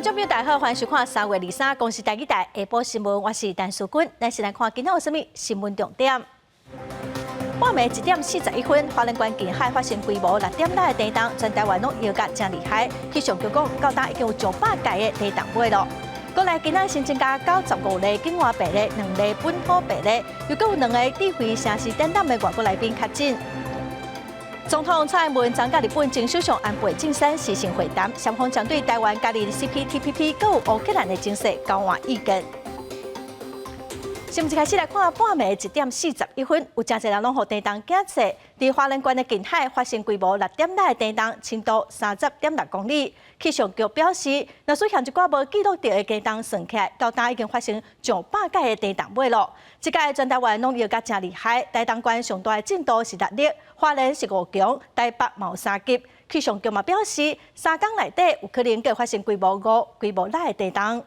觀眾朋友大家好，歡迎收看3月23公視台語台下晡新聞，我是陳淑君。咱先來看今仔有啥物新聞重點。半暝1點41分，花蓮縣近海發生規模6.6的地動，全台灣攏搖甲誠厲害。氣象局講，到今已經有上百屆的地動尾囉。過來今仔新增加95例境外病例，2例本土病例，又閣有兩个智慧城市展覽的外國來賓確診。總統蔡英文昨佮日本前首相安倍晉三視訊會談，雙方針對台灣加入 CPTPP 閣有烏克蘭的情勢交換意見。新聞一開始來看半暝1點41分，有誠濟人攏予地動驚醒。佇花蓮縣的近海發生規模6.6的地動，深度30.6公里。氣象局表示，若是含一寡無記錄著的地動算起來，到今已經發生上百屆的地動尾囉。這屆全台灣攏搖甲誠厲害，台東縣上大的震度是6力，花蓮是5強，台北嘛有3級。氣象局嘛表示，3工內底有可能閣發生規模5、規模6的地動。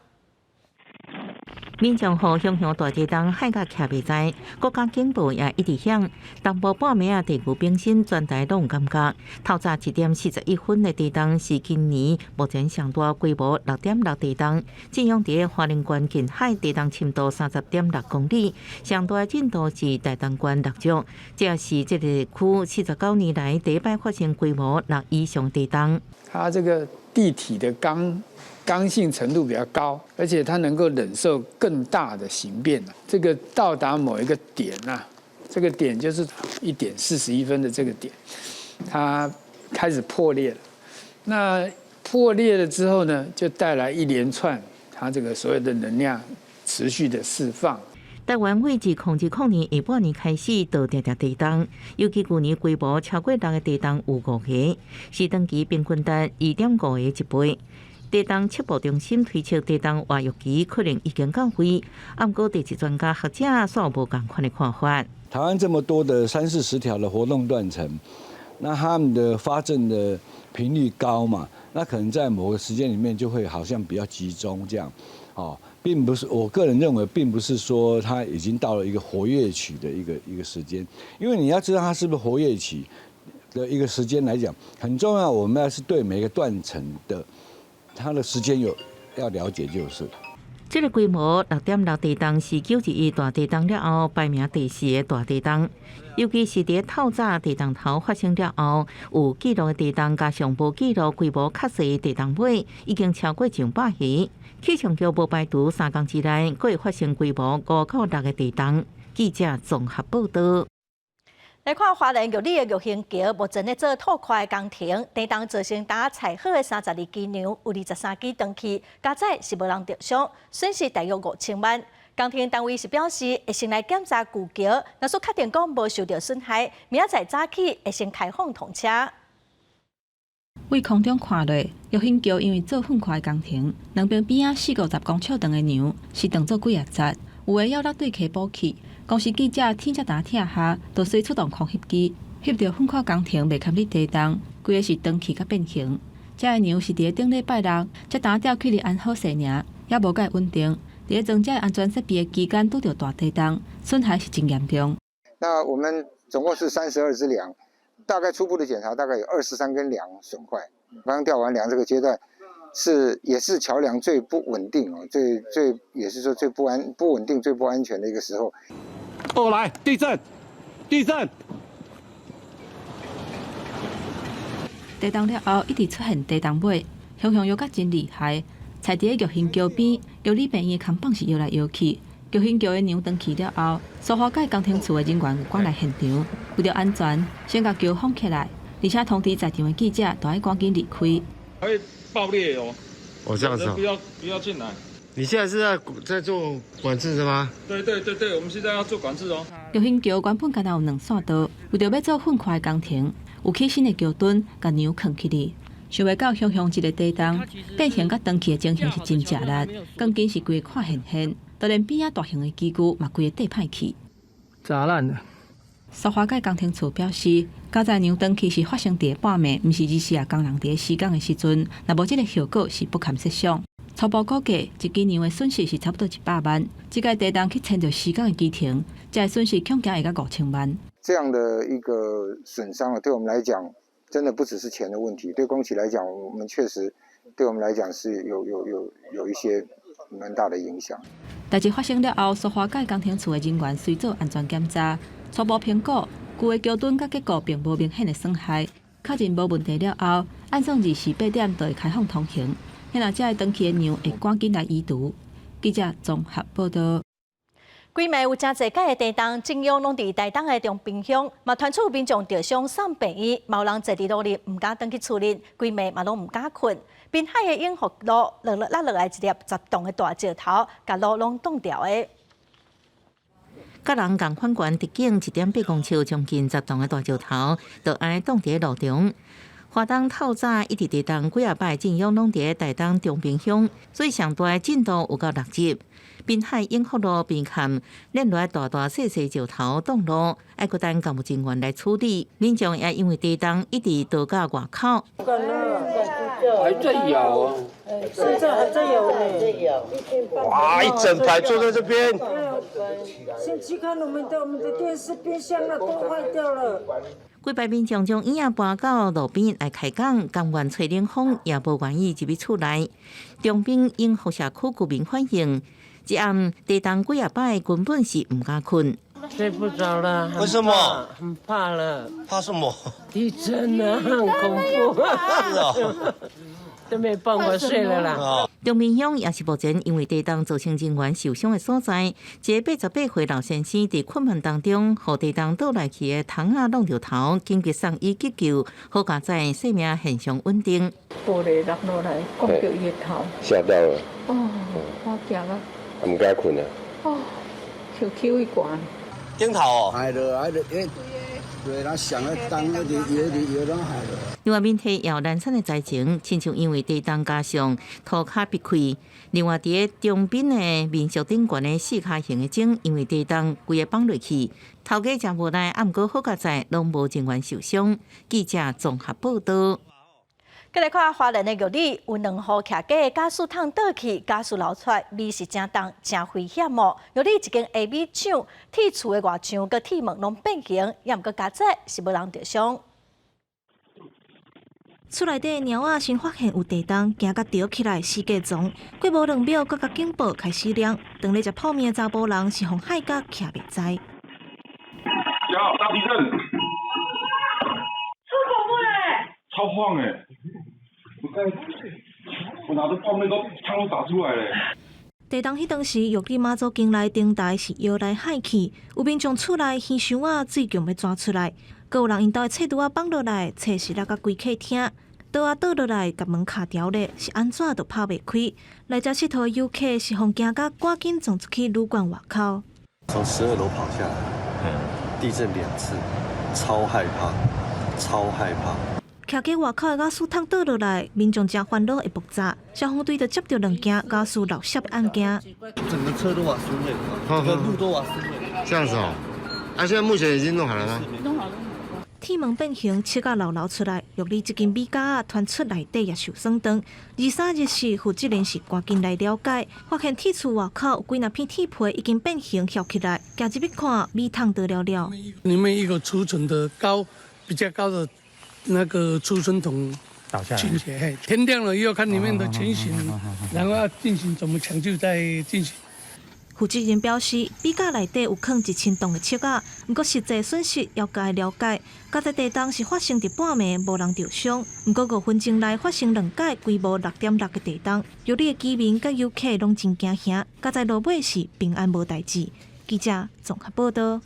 民眾予熊熊大地動嚇甲徛袂在，國家警報也一直響。東部半暝啊，地牛冰心全台攏有感覺。透早1點41分的地動是今年目前上大規模6.6地動，震央佇花蓮縣近海，地動深度30.6公里，上大震度是台東縣6級，這是這個地區49年來第一擺發生規模六以上地動。它這個地體的剛性程度比較高，而且它能夠忍受更大的形變。這個到達某一個點啊，這個點就是1點41分的這個點，它開始破裂了。那破裂了之後呢，就帶來一連串它這個所有的能量持續的釋放。台灣對2020年下半年開始就定定地動，尤其舊年規模超過六的地動有五個，是長期平均值2.5個一倍。地動測報中心推測地動活躍期可能已經到位，毋過地質專家學者煞無仝款的看法。台灣這麼多的三四十條的活動斷層，那他們的發震的頻率高嘛，那可能在某個時間裡面就會好像比較集中這樣，哦，並不是我個人認為，並不是說它已經到了一個活躍期的一個時間，因為你要知道它是不是活躍期的一個時間來講，很重要，我們要是對每個斷層的它的時間有要了解就是。這个規模6.6地動是9·21大地動了後排名第四个大地動，尤其是佇透早地動頭發生了後，有記錄的地動加上無記錄規模較細的地動尾，已經超過上百個。氣象局無排除3工之內，閣會發生規模5到6个地動。記者綜合報道。來看花蓮玉里的玉興橋，目前咧做拓寬的工程，地動造成搭採好的32支梁，有23支斷去，佳哉是無人著傷，損失大約5000萬。工程單位是表示，會先來檢查舊橋，若說確定講無受著損害，明仔載早起會先開放通車。對空中看落，玉興橋因為做糞塊工程，兩邊邊仔40-50公尺長的梁是斷做幾仔節，有的猶落對溪補去。公視記者天才打拆下，就隨出動空翕機，翕著糞塊工程袂堪得地動，規个是斷去佮變形。這个梁是佇頂禮拜六才剛吊起佇安好勢爾，猶無蓋穩定。佇裝這安全設備的期間拄著大地動，損害是真嚴重。那我們總共是32支梁，大概初步的檢查大概有23根梁損壞。剛吊完梁這個階段，是也是橋梁最不穩定哦，最最也是說最不穩定、最不安全的一個時候。哦，來地震，地震！地動了後，一直出現地動尾，熊熊搖甲真厲害。踩佇個玉興橋邊，玉里病院的扛棒是搖來搖去。玉興橋的梁斷去了後，蘇花改工程處的人員有趕來現場，為著安全，先共橋封起來，而且通知在場的記者都愛趕緊離開。會爆裂哦！哦，這樣子。不要不要進來。你現在是在做管制是嗎？對對對對，我們現在要做管制哦。玉興橋原本敢若有兩線道，為著欲做糞塊工程，有起新的橋墩，共梁囥起來。想袂到熊熊一个地動變形佮斷去的情形是真食力，鋼筋是規个看現現，就連邊仔大型的機具嘛規个硩歹去。砸爛了。蘇花改工程處表示，佳哉梁斷去是發生佇半暝，毋是24工人佇咧施工的時陣，若無這个後果是不堪設想。初步估計，一支梁的損失是差不多100萬。這個地動去牽著施工的機程，這个損失恐驚會到5000萬。這樣的一個損傷啊，對我們來講，真的不只是錢的問題。對工期來講，我們確實對我們來講是有一些蠻大的影響。代誌發生了後，蘇花改工程處的人員隨做安全檢查，初步評估舊的橋墩佮結構並無明顯的損害，確認無問題了後，按算28點就會開放通行。遐若遮的斷去的梁會趕緊來移除。記者綜合報道。規暝有誠濟擺的地動，震央攏佇台東的長濱鄉，嘛傳出民眾著傷送病院，嘛有人坐佇路裡毋敢轉去厝裡，規暝嘛攏毋敢睏。濱海的永福路落來一粒10棟的大石頭，共路攏擋牢的。佮人仝款懸直徑1.8公尺，將近10棟的大石頭，就按呢擋佇路中。花東透早一直地動幾仔擺震央攏佇台東長濱鄉，所以上大的震度有到6級。濱海永福路邊崁連落來大大細細石頭擋路，愛閣等工務人員來處理。民眾也因為地動一直逃到外口。還在搖啊！現在還在搖呢。哇！一整排坐在這邊。先去看我們的電視、冰箱啊，都壞掉了。幾擺民眾將椅仔搬到路邊來開講，甘願吹冷風，也無願意入去厝內。長濱永福社區居民反映，這暗地動幾仔擺，根本是毋敢睏。睡不着了。為什麼？很怕了。怕什麼？地震啊，很恐怖。是啊。都沒辦法睡了啦。長濱鄉也是目前因為地動造成人員受傷的所在。一个88歲老先生佇睏夢當中，予地動倒來去的窗仔挵著頭，緊急送醫急救，好佳哉生命現象穩定。玻璃落落來，摃著伊的頭。嚇到了。哦，我驚啊！毋敢睏啊！哦，手起位懸。頂頭哦。害落，害落，欸，對，咱上個當一直搖直搖攏害落。另外，緬甸也有難產的災情，親像因為地動加上塗跤崩開。另外，佇个長濱的民宿頂懸的四跤形的井，因為地動規个崩落去，頭家誠無奈，毋過好佳哉，攏無人員受傷。記者綜合報道。閣來看花蓮的玉里，有兩戶徛家的瓦斯桶倒去，瓦斯流出來，味是誠重，誠危險哦。玉里一間下米廠，鐵厝的外牆佮鐵門攏變形，也毋過佳哉是無人著傷。厝內底貓仔先發現有地動，驚甲趒起來，四界傱。過無2秒，閣共警報開始響。當咧食泡麵的查埔人是予嚇甲徛袂知。有大地震！超恐怖嘞！超晃欸！我拿着泡麵都湯都灑出來嘞。地動彼當時，玉里媽祖宮內頂台是搖來晃去，有民眾厝內耳箱仔水強欲鑽出來，閣有人𪜶兜的冊櫥仔放落來，冊是落甲規客廳，桌仔倒落來，共門敲牢咧，是按怎都拍袂開。來遮𨑨迌的遊客是予驚甲趕緊鑽出去旅館外口。從12樓跑下來，地震兩次，超害怕，超害怕。徛家外口的瓦斯桶倒落來，民眾誠煩惱會爆炸。消防隊就接著兩件瓦斯漏洩的案件。整個車都瓦斯味，整個路都瓦斯味。這樣子哦，啊，現在目前已經弄好了嗎？弄好了。鐵門變形，漆仔流流出來。玉里這間米家仔傳出內底也受損斷。23日時，負責人是趕緊來了解，發現鐵厝外口有幾若片鐵皮已經變形翹起來，行入去看，米桶倒了了。裡面一個儲存的高比較高的那個儲存桶倒下傾斜，天亮了以後看裡面的情形，然後要進行怎麼搶救再進行。負責人表示，米架內底有囥1000磅的漆仔，毋過實際損失猶閣愛了解。佳哉地動是發生佇半暝，無人著傷。毋過5分鐘內發生兩擺規模6.6的地動，玉里的居民佮遊客攏真驚嚇。佳哉落尾是平安無代誌。記者綜合報道。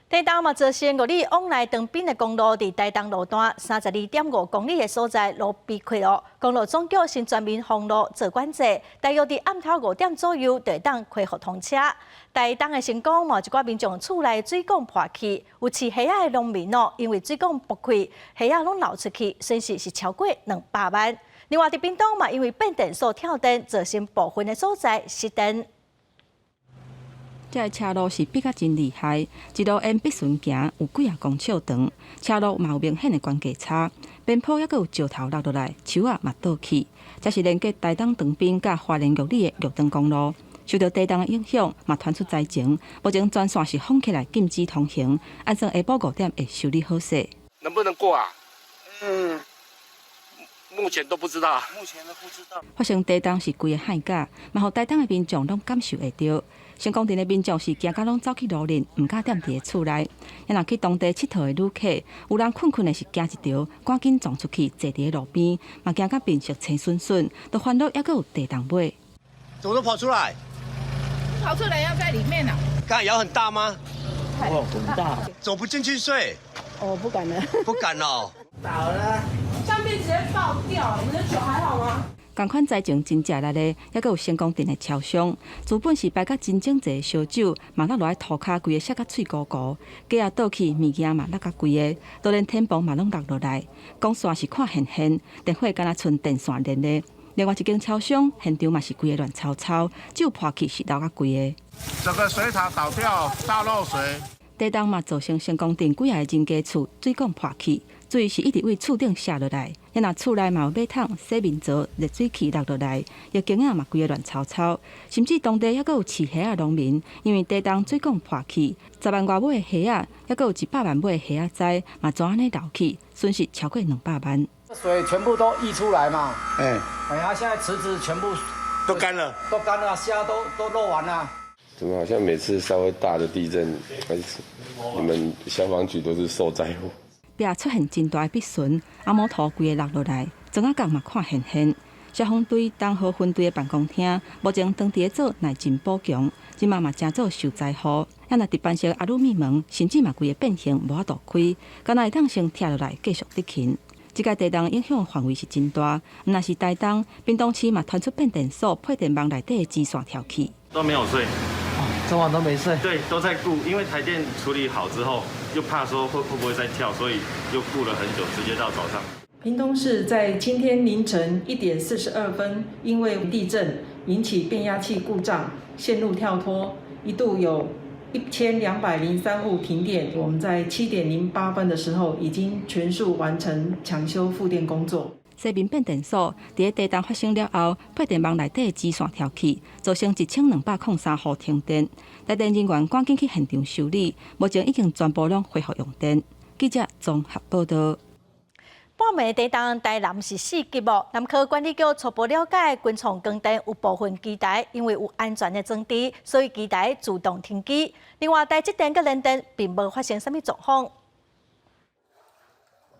地動嘛造成玉里往來長濱的公路佇台東路段32.5公里的所在路被開咯，公路總局先全面封路做管制，大約佇暗頭5點左右就會當恢復通車。台東的成功嘛，一寡民眾厝內水管破去，有飼蝦仔的農民哦，因為水管爆開，蝦仔攏流出去，損失是超過200萬。另外佇屏東嘛，因為變電所跳電，造成部分的所在失電。這个車路是逼甲真厲害，一路沿北巡行有幾仔公尺長，車路嘛有明顯的懸低差，邊坡猶閣有石頭落落來，樹仔嘛倒去。這是連結台東長濱佮花蓮玉里的玉長公路，受著地動的影響，嘛傳出災情。目前全線是封起來，禁止通行，按算下晡5點會修理好勢。能不能過啊？嗯，目前都不知道。目前都不知道。發生地動是規个海甲，嘛予台東的民眾攏感受會著。成功鎮的民眾是驚甲攏走去露營，毋敢踮佇个厝內。啊若去當地𨑨迌的旅客，有人睏睏的是驚一著，趕緊撞出去坐佇个路邊，嘛驚甲面色青恂恂，都煩惱猶閣有地動尾。怎麼都跑出來？跑出來要在裡面啊。剛才搖很大嗎？哦，很大。走不進去睡？哦，不敢了。不敢哦。倒了。相片直接爆掉，你的酒還好嗎？仝款災情真食力的，猶閣有成功鎮的超商，原本是擺甲真整齊的燒酒，嘛落落來塗跤，規个摔甲碎糊糊，架仔倒去，物件嘛落甲規个，都連天棚嘛攏落落來，光線是看現現，電火敢若賰電線連的。另外一間超商現場嘛是規个亂糟糟，酒破去是流甲規個。整個水塔倒掉，大漏水。地動嘛造成成功鎮幾仔个人家厝水管破去，水是一直對厝頂瀉落來。啊若厝內嘛有馬桶、洗面槽、熱水器落落來，浴間仔嘛規个亂糟糟。甚至當地猶閣有飼蝦仔農民，因為地動水管破去，10萬外尾的蝦仔，猶閣有100萬尾的蝦仔仔嘛全按呢流去，損失超過200萬。水全部都溢出來嘛，哎，哎呀，現在池子全部都乾了，都乾了，蝦都漏完了。怎麼好像每次稍微大的地震，你們消防局都是受災戶。壁出現真大的篦痕，阿摩托規个落落來，庄仔角嘛看現現。消防隊東河分隊的辦公廳，目前當地做內勤補強，這馬嘛成做受災戶。啊，若值班室阿魯米門，甚至嘛規个變形無法度開，敢若會當先拆落來繼續執勤。這個地動影響範圍是真大，毋但是台東，屏東市嘛傳出變電所配電網內底的支線跳去。都沒有睡。昨晚都沒睡。對，都在顧，因為台電處理好之後，又怕說會不會再跳，所以又顧了很久，直接到早上。屏東市在今天凌晨1點42分，因為地震引起變壓器故障，線路跳脫，一度有1203戶停電。我們在7點08分的時候，已經全數完成搶修復電工作。西面變電所佇咧地動發生了後，配電網內底的支線跳去，造成1203戶停電。台電人員趕緊去現場修理，目前已經全部攏恢復用電。記者綜合報道。半暝地動，台南是4級哦。南科管理局初步了解，群創光電有部分機台因為有安全的裝置，所以機台自動停機。另外，台積電佮聯電並無發生啥物狀況。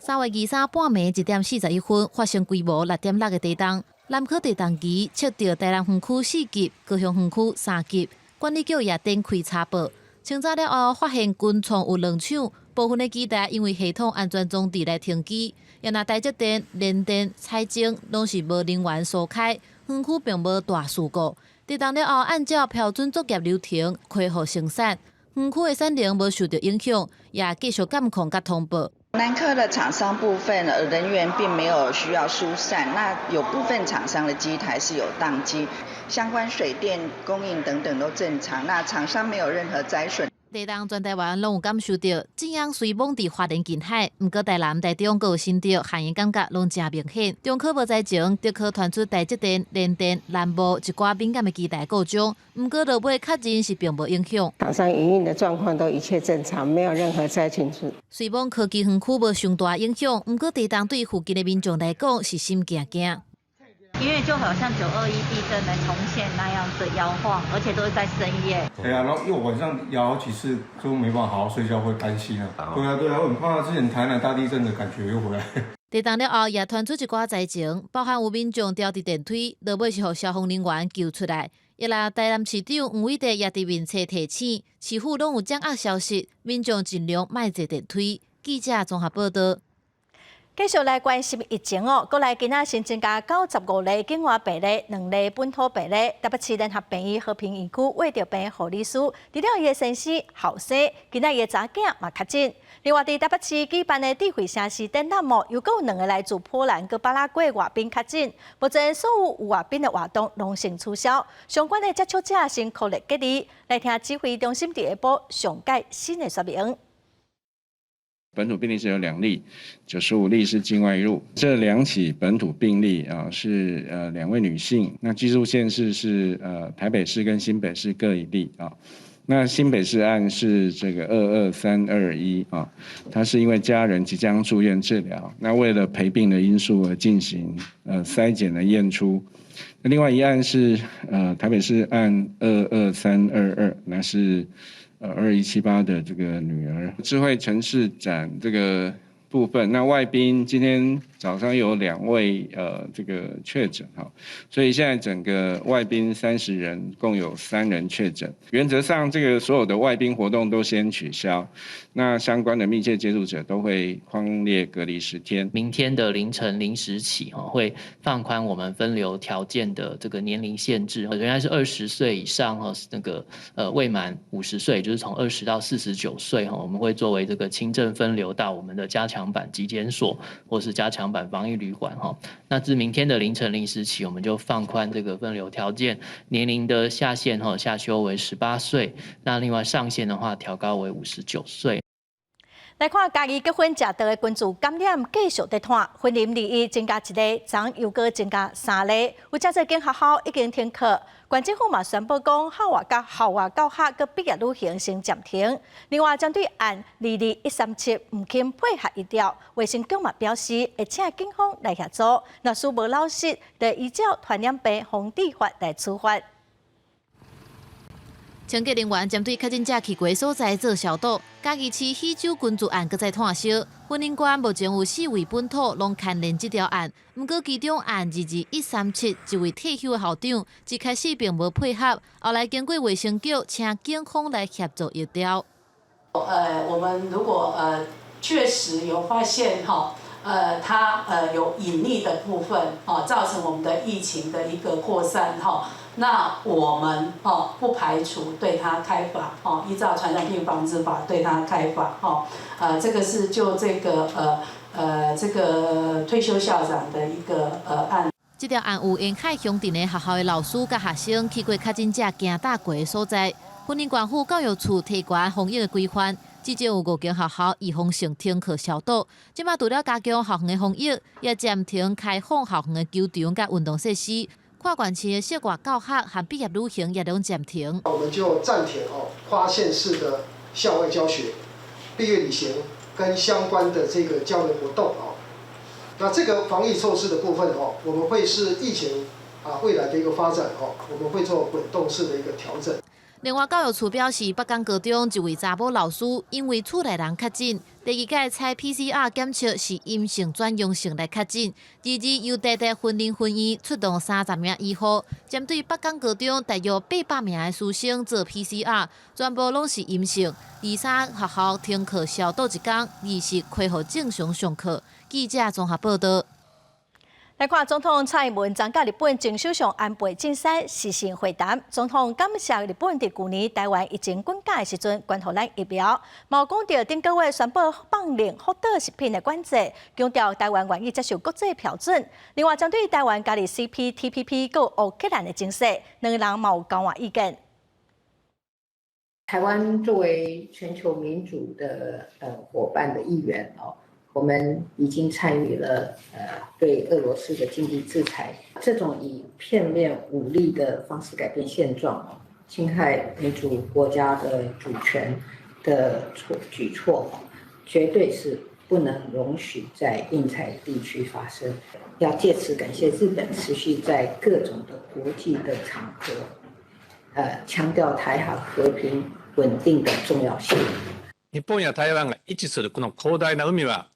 3月23半暝1點41分發生規模6.6的地動，南科地動儀測著台南園區4級，高雄園區3級。管理局也展開查報，清查了後發現群創有兩廠部分的機台因為系統安全裝置來停機，也若台積電、聯電、彩晶攏是無人員疏開，園區並無大事故。地動了後，按照標準作業流程恢復生產，園區的產能無受著影響，也繼續監控佮通報。南科的廠商部分人員並沒有需要疏散，那有部分廠商的機台是有當機，相關水電供應等等都正常，那廠商沒有任何災損。地動全台灣攏有感受著，震央雖罔佇花蓮近海，毋過台南、台中閣有新竹，旱煙感覺攏誠明顯。中科無災情，竹科傳出台積電、聯電、南部一寡敏感的機台故障，毋過落尾確認是並無影響。廠商營運的狀況都一切正常，沒有任何災情。雖罔科技園區無上大影響，毋過地動對附近的民眾來講是心驚驚。因為就好像9·21地震來重現那樣子搖晃，而且都是在深夜。對啊，然後又晚上搖好幾次，都沒辦法好好睡覺，會擔心啊。對啊，對啊，我很怕之前台南大地震的感覺又回來。地動了後，也傳出一寡災情，包含有民眾牢佇電梯，落尾是予消防人員救出來。抑來台南市長黃偉哲也佇面冊提醒，市府攏有掌握消息，民眾盡量莫坐電梯。記者綜合報道。繼續來關心疫情哦，國內今仔新增加95例境外病例，2例本土病例。台北市聯合病院和平醫區衛著病護理師，除了伊的先生後生，今仔伊的查囝嘛確診。另外，佇台北市舉辦的智慧城市展覽哦，又閣有兩个來自波蘭佮巴拉圭外賓確診。目前所有有外賓的活動攏先取消，相關的接觸者先確認隔離。來聽指揮中心佇下晡上蓋新的說明。本土病例是有2例，95例是境外移入。這兩起本土病例啊，是兩位女性。那居住縣市是台北市跟新北市各一例啊。那新北市案是這個22321啊，他是因為家人即將住院治療，那為了陪病的因素而進行篩檢的驗出。那另外一案是台北市案22322，那是2178的這個女兒。智慧城市展這個部分，那外賓今天早上有2位這個確診哈，所以現在整個外賓30人，共有3人確診。原則上，這個所有的外賓活動都先取消，那相關的密切接觸者都會匡列隔離10天。明天的凌晨0時起，哈，會放寬我們分流條件的這個年齡限制，原來是20歲以上哈，那個未滿50歲，就是從20到49歲哈，我們會作為這個輕症分流到我們的加強版疾檢所或是加強版防疫旅館哈。那自明天的凌晨零時起，我們就放寬這個分流條件，年齡的下限哈下修為18歲，那另外上限的話調高為59歲。來看嘉義結婚食道的群聚感染繼續佇湠，雲林二一增加一例，昨又閣增加三例，有遮濟間學校已經停課，縣政府嘛宣布講，校外佮校外教學佮畢業旅行先暫停。另外，針對案22137毋肯配合疫調，衛生局嘛表示會請警方來協助，若是無落實，就依照傳染病防治法來處罰。清潔人員針對確診者去過所在做消毒。嘉義市喜洲群聚案閣再湠燒，雲林縣目前有四位本土攏牽連這條案，毋過其中案22137一位退休的校長，一開始並無配合，後來經過衛生局請警方來協助疫調。我們如果確實有發現哈，他有隱匿的部分，哦，造成我們的疫情的一個擴散哈。那我們哦不排除對他開罰哦，依照傳染病防治法對他開罰哦。這個是就這個退休校長的一個案。這條案有沿海鄉鎮的學校的老師佮學生去過確診者行踏過的所在，雲林縣府教育處提懸防疫的規範，至少有五間學校預防性停課消毒。這馬除了加強校園的防疫，也暫停開放校園的球場佮運動設施。跨縣市的涉外教學和畢業旅行也攏暫停。我們就暫停哦，跨縣市的校外教學、畢業旅行跟相關的這個交流活動哦。那這個防疫措施的部分哦，我們會視疫情啊未來的一個發展哦，我們會做滾動式的一個調整。另外，教育處表示，北港高中一位查某老師因為厝內人確診，第二擺採 PCR 檢測是陰性轉陽性來確診。二二由台大雲林分院出動30名醫護，針對北港高中大約800名的師生做 PCR，全部攏是陰性。23學校停課消毒一工，24恢復正常上課。記者綜合報道。來看總統蔡英文昨佮日本前首相安倍晉三視訊會談，總統感謝日本佇舊年台灣疫情滾緊的時陣捐予咱疫苗，嘛有講著頂個月宣布放令福島食品的管制，強調台灣願意接受國際標準。另外，針對台灣加入 CPTPP 佮烏克蘭的情勢，兩个人嘛有交換意見。台灣作為全球民主的夥伴的一員哦。我們已經參與了，對俄羅斯的經濟制裁，這種以片面武力的方式改變現狀，侵害民主國家的主權的舉措，絕對是不能容許在印太地區發生。要借此感謝日本持續在各種的國際的場合，強調台海和平穩定的重要性。日本や台灣が位置するこの広大な海は、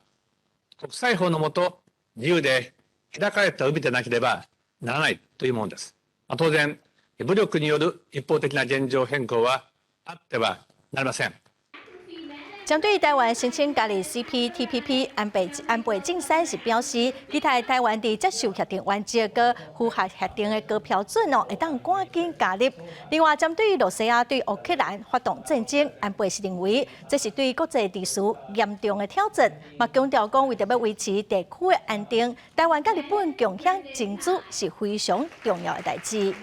国際法の下、自由で開かれた海でなければならないというものです。当然、武力による一方的な現状変更はあってはなりません。針對台灣申請加入 CPTPP，安倍晉三是表示，期待台灣佇接受協定原則佮符合協定的高標準哦，會當趕緊加入。另外，針對羅西亞對烏克蘭發動戰爭，安倍是認為這是對國際秩序嚴重的挑戰，嘛強調講為著欲維持地區的安定，台灣佮日本共享情資是非常重要的代誌。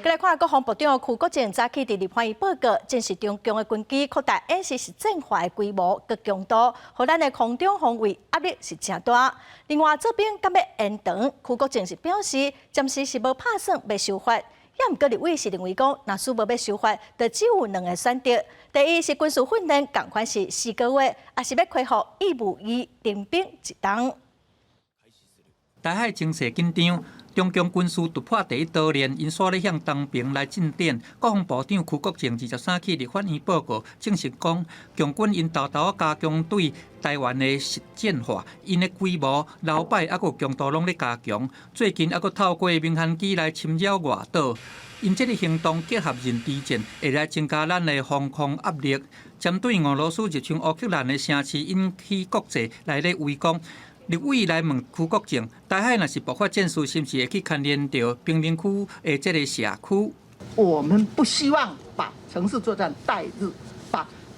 來看國防部長邱國正早起佇立法院報告，證實中共的軍機擴大演習實戰化的規模佮強度，予咱的空中防衛壓力是誠大。另外，做兵敢欲延長，邱國正是表示，暫時是無拍算欲修法。也毋過立委是認為講，若是無欲修法，就只有兩個選擇：第一是軍事訓練仝款是4個月，抑是欲恢復義務役徵兵一冬。台海情勢緊張，中共軍事突破第一島鏈，𪜶煞咧向東爿來進展。國防部長邱國正23去立法院報告，證實講，共軍𪜶沓沓加強對台灣的實戰化，𪜶的規模、搖擺猶閣強度攏咧加強。最近猶閣透過民航機來侵擾外島，𪜶這个行動結合認知戰，會來增加咱的防空壓力。針對俄羅斯入侵烏克蘭的聲勢引起國際來咧圍攻。立委來問邱國正，台海若是爆發戰事，是毋是會去牽連著平民區的這個社區？我們不希望把城市作戰帶入，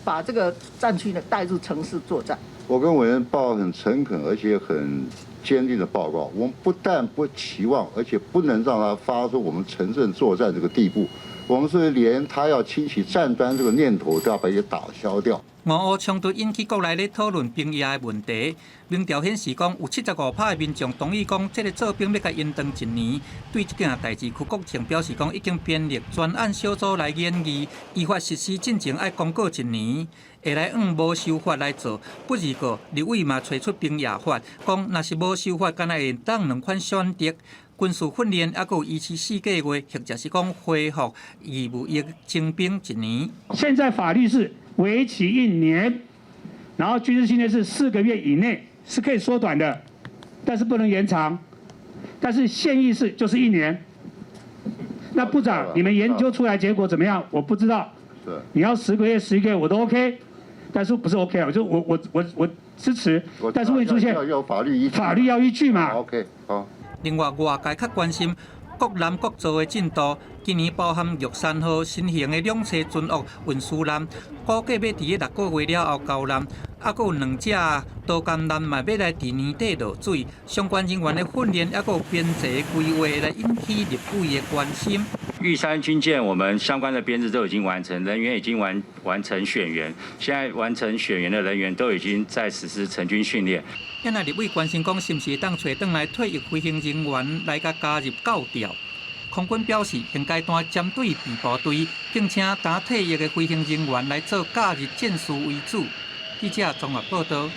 把這個戰區呢帶入城市作戰。我跟委員報很誠懇而且很堅定的報告，我們不但不期望，而且不能讓它發生我們城鎮作戰這個地步。我們是連他要輕啟戰端這個念頭都要把它打消掉。俄烏衝突引起國內咧討論兵役的問題，民調顯示講有75%的民眾同意講，這个做兵欲共延長一年。對這件代誌，邱國正表示講已經編列專案小組來研議，依法實施進前愛公告一年，會來按無修法來做。不二個立委嘛提出兵役法，講若是無修法，敢若會當兩款選擇。軍事訓練猶閣有維持4個月，或者是講恢復義務役徵兵一年。現在法律是為期一年，然後軍事訓練是4個月以內，是可以縮短的，但是不能延長。但是現役是就是一年。那部長，你們研究出來結果怎麼樣？我不知道。你要10個月、11個月我都 OK，但是不是 OK 啊？我就我支持，但是問題出現，要法律依據，法律要依據嘛。 OK，好。另外，外界較關心國艦國造的進度，今年包含玉山號新型的兩棲巡弋運輸艦，估計欲佇6個月了後交艦，猶閣有兩隻導艦艦嘛欲來佇年底落水，相關人員的訓練猶閣編制規劃來引起立委的關心。玉山軍艦，我們相關的編制都已經完成，人員已經完成選員，現在完成選員的人員都已經在實施成軍訓練。今仔立委關心講，是毋是會當揣轉來退役飛行人員來共加入教調？空軍表示，現階段針對備部隊，聘請焦退役的飛行人員來做假日戰士為主。記者綜合報道。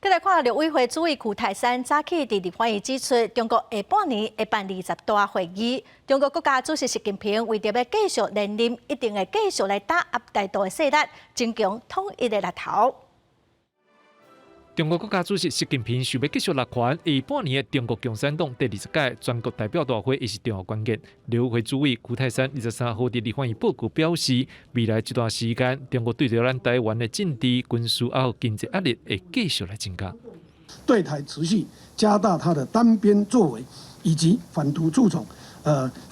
閣來看陸委會主委邱太三早起佇立法院指出，中國下半年會辦20大會議。中國國家主席習近平為著欲繼續連任，一定會繼續來打壓台獨的勢力，增強統一的力頭。中國國家主席習近平想欲繼續抐權，下半年的中國共產黨第20屆全國代表大會也是重要關鍵。陸委會主委邱太三23號佇立法院報告表示，未來這段時間，中國對著咱台灣的政治、軍事還有經濟壓力會繼續來增加。對台持續加大它的單邊作為，以及反獨促統、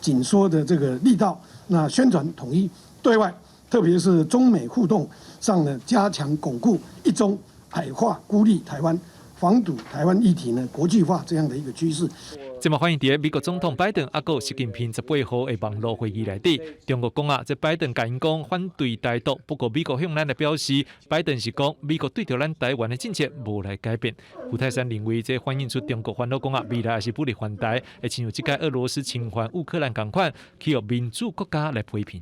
緊縮的這個力道，那宣傳統一對外，特別是中美互動上呢，加強鞏固一中。矮化孤立台灣、防堵台灣議題呢國際化這樣的一個趨勢。這嘛反映佇美國總統拜登猶閣習近平18號的網路會議內底，中國講啊，這拜登共𪜶講反對台獨，不過美國向咱來表示，拜登是講美國對著咱台灣的政策無來改變。邱太三認為，這反映出中國煩惱講啊，未來也是武力犯台，會親像這擺俄羅斯侵犯烏克蘭仝款，去予民主國家來批評。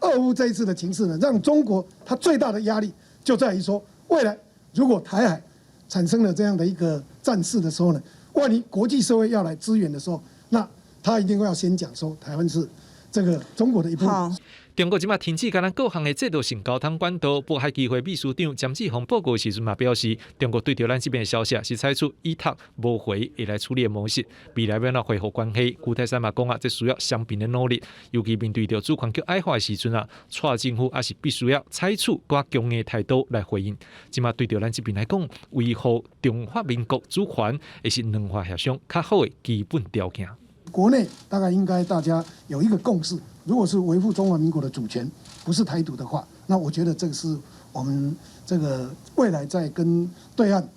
俄烏這一次的情勢呢，讓中國它最大的壓力就在於說，未來如果台海產生了這樣的一個戰事的時候呢，萬一國際社會要來支援的時候，那他一定會要先講說台灣是這個中國的一部分。中國這馬停止共咱各項的制度性溝通管道。渤海基會秘書長詹志宏報告時陣嘛表示，中國對著咱這邊的消息是採取以拓無回會來處理的模式。未來欲按怎恢復關係，邱太三嘛講啊，這需要雙邊的努力，尤其面對著主權閣矮化的時陣啊，蔡政府也是必須要採取較強硬的態度來回應。這馬對著咱這邊來講，維護中華民國主權，會是兩岸協商較好的基本條件。國內大概應該大家有一個共識，如果是維護中華民國的主權，不是台獨的話，那我覺得這個是我們這個未來在跟對岸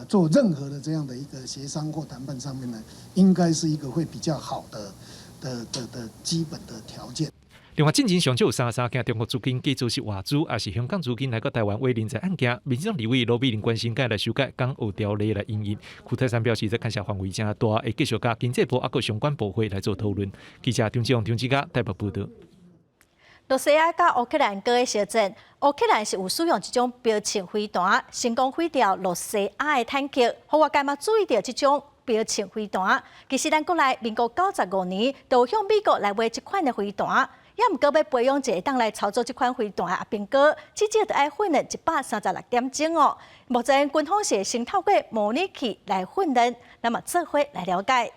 做任何的這樣的一個協商或談判上面呢，應該是一個會比較好的基本的條件。另外，進前上少有三三件中國資金計做是外資，抑是香港資金來到台灣買人才案件，民進黨立委羅美玲關心，該來修改港澳條例來因應。邱太三表示，這牽涉範圍誠大，會繼續佮經濟部抑閣相關部會來做討論。記者張志勇、張志嘉台北報導。羅西亞佮烏克蘭閣咧相戰，烏克蘭是有使用這種標槍飛彈，成功毀掉羅西亞的坦克。予外界嘛注意著這種標槍飛彈，其實咱國內民國95年，就向美國來買這款的飛彈，也毋過欲培養一個當來操作這款飛彈的阿兵哥，至少著愛訓練136點鐘哦。目前軍方是先透過模擬器來訓練，那麼做伙來了解。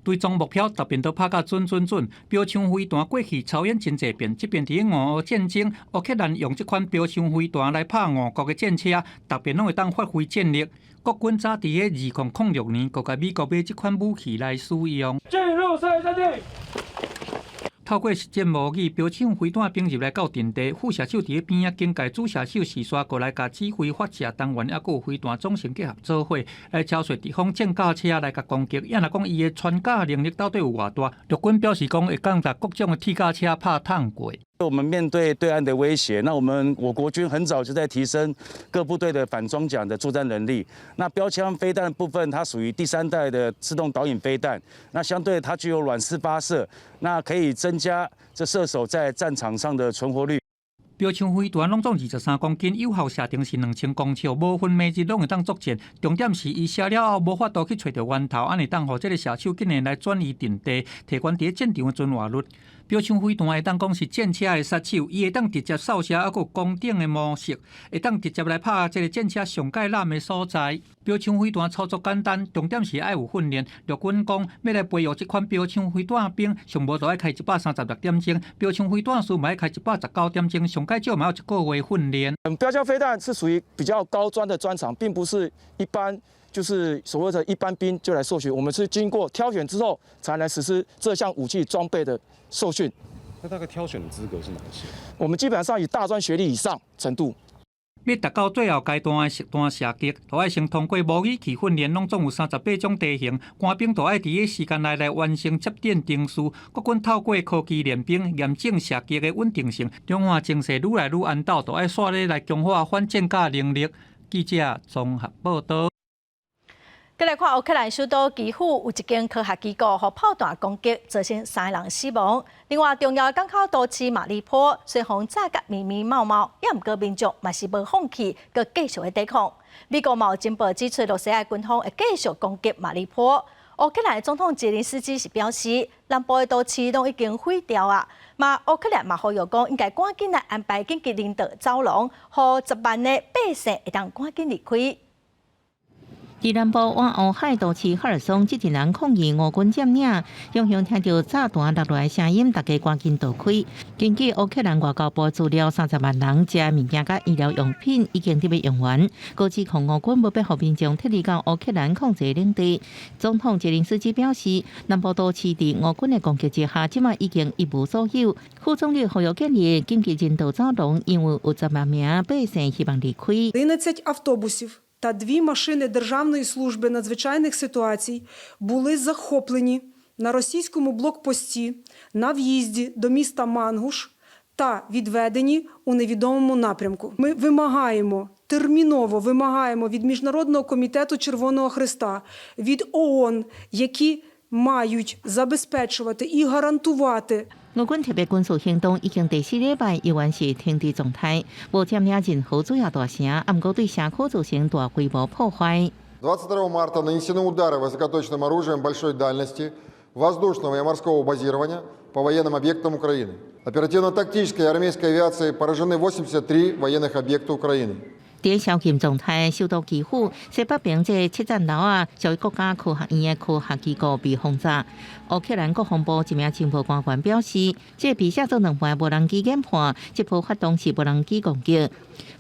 對裝目標特別都拍甲準準準，標槍飛彈過去操演真濟遍，這遍佇俄烏戰爭，烏克蘭用這款標槍飛彈來拍俄國的戰車，特別攏會當發揮戰力。國軍早佇咧2006年，就共美國買這款武器來使用。進入射陣地。透過實戰模擬，標槍飛彈兵入來到陣地，副射手佇咧邊仔警戒，主射手視線過來共指揮發射單元，抑閣有飛彈總成結合做伙來超出敵方戰甲車來共攻擊。抑若講伊的穿甲能力到底有偌大？陸軍表示講會當共各種的鐵甲車拍燙過。我們面對對岸的威脅，那我們我國軍很早就在提升各部隊的反裝甲的作戰能力。那標槍飛彈的部分，它屬於第三代的自動導引飛彈，那相對它具有軟式發射，那可以增加這射手在戰場上的存活率。標槍飛彈攏總23公斤，有效射程是2000公尺，無分明日攏會當作戰。重點是伊射了後無法度去揣著源頭，按呢會當予這個射手竟然來轉移陣地，提懸佇戰場的存活率。標槍飛彈會當講是戰車的殺手，伊會當直接掃射，抑閣有攻頂的模式，會當直接來拍這個戰車上蓋濫的所在。標槍飛彈操作簡單，重點是愛有訓練。陸軍講，欲來培育這款標槍飛彈兵，上無就愛開136點鐘；標槍飛彈師嘛愛開119點鐘，上蓋少嘛有一個月訓練。標槍飛彈是屬於比較高專的專長，並不是一般就是所謂的一般兵就來受訓。我們是經過挑選之後，才來實施這項武器裝備的受訓。那大概挑選的資格是哪些？我們基本上以大專學歷以上程度。欲達到最後階段的實彈射擊，都愛先通過模擬器訓練，攏總有38種地形，官兵都愛佇個時間內來完成接電程序。國軍透過科技練兵，驗證射擊的穩定性。兩岸情勢愈來愈絚鬥，都愛煞咧來強化反戰甲能力。記者綜合報導。閣來看烏克蘭首都基輔有一間科學機構予炮彈攻擊，造成三個人死亡。另外，重要的港口都市馬里波雖然炸甲密密麻麻，也毋過民眾嘛是無放棄，閣繼續咧抵抗。美國嘛有情報指出，羅西亞軍方會繼續攻擊馬里波。烏克蘭總統澤連斯基是表示，南部的都市攏已經毀掉啊。嘛，烏克蘭嘛呼籲講，應該趕緊來安排緊急人道走廊，予10萬的百姓會當趕緊離開。佇南部倚烏海都市赫爾松，這陣人抗議俄軍佔領，雄雄聽著炸彈落來的聲音，大家趕緊逃開。根據烏克蘭外交部資料，30萬人食的物件佮醫療用品已經佇欲用完，閣指控俄軍無欲予民眾撤離到烏克蘭控制領地。總統澤連斯基表示，南部都市佇俄軍的攻擊之下，這馬已經一無所有。副總理呼籲建立緊急人道走廊，因為有10萬名百姓希望離開。 11 автобусів та дві машини Державної служби надзвичайних ситуацій були захоплені на російському блокпості на в'їзді до міста Мангуш та відведені у невідомому напрямку. Ми вимагаємо, терміново вимагаємо від Міжнародного комітету Червоного Хреста, від ООН, які мають забезпечувати і гарантувати 俄軍特別軍事行動已經第四禮拜，依然是停滯狀態，無佔領任何主要大城，毋過對社區造成大規模破壞。 22 марта нанесены удары высокоточным оружием большой дальности, воздушного и морского базирования по военным объектам Украины. Оперативно-тактической и армейской авиацией поражены 83 военных объекта Украины. 佇宵禁狀態，首都基輔西北邊這個七層樓仔，屬於國家科學院的科學機構被轟炸。烏克蘭國防部一名情報官員表示，這被寫做兩半無人機研判，這波發動是無人機攻擊。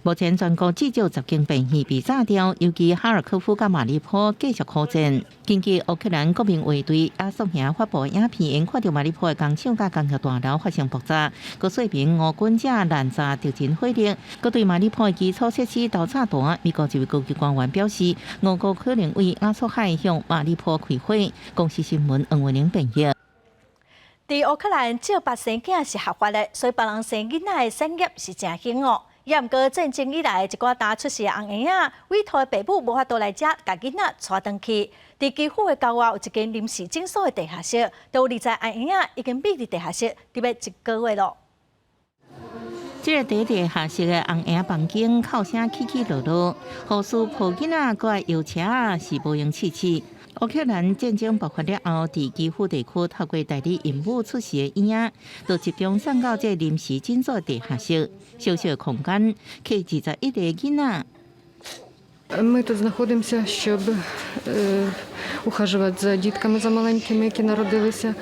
目前全國至少10間病院被炸掉，尤其哈爾科夫佮馬里波繼續苦戰。根據烏克蘭國民衛隊亞速營發布影片，𪜶看著馬里波的工廠佮工業大樓發生爆炸，閣說明俄軍正濫炸敵人火力，閣對馬里波的基礎設施投炸彈。美國一位高級官員表示，俄國可能對亞速海向馬里波開火。公視新聞黃文玲編譯。佇烏克蘭借腹生囝是合法的，所以別人生囡仔的產業是誠興哦。也毋過戰爭以來，一寡剛出世的紅嬰仔，委託的爸母無法度來遮共囡仔帶轉去。佇基輔的郊外有一間臨時診所的地下室，都有20個紅嬰仔已經覕佇地下室，佇欲一個月咯。這個佇地下室的紅嬰房間，哭聲起起落落，護士抱囡仔閣愛搖車是無閒試試。烏克蘭戰爭爆發了後，佇基輔地區透過代理孕母出世的嬰仔，就集中送到這臨時診所地下室，小小空間，客21個囡仔。 Ми тут знаходимося, щоб ухажувати за дітками, за маленькими, які народилися,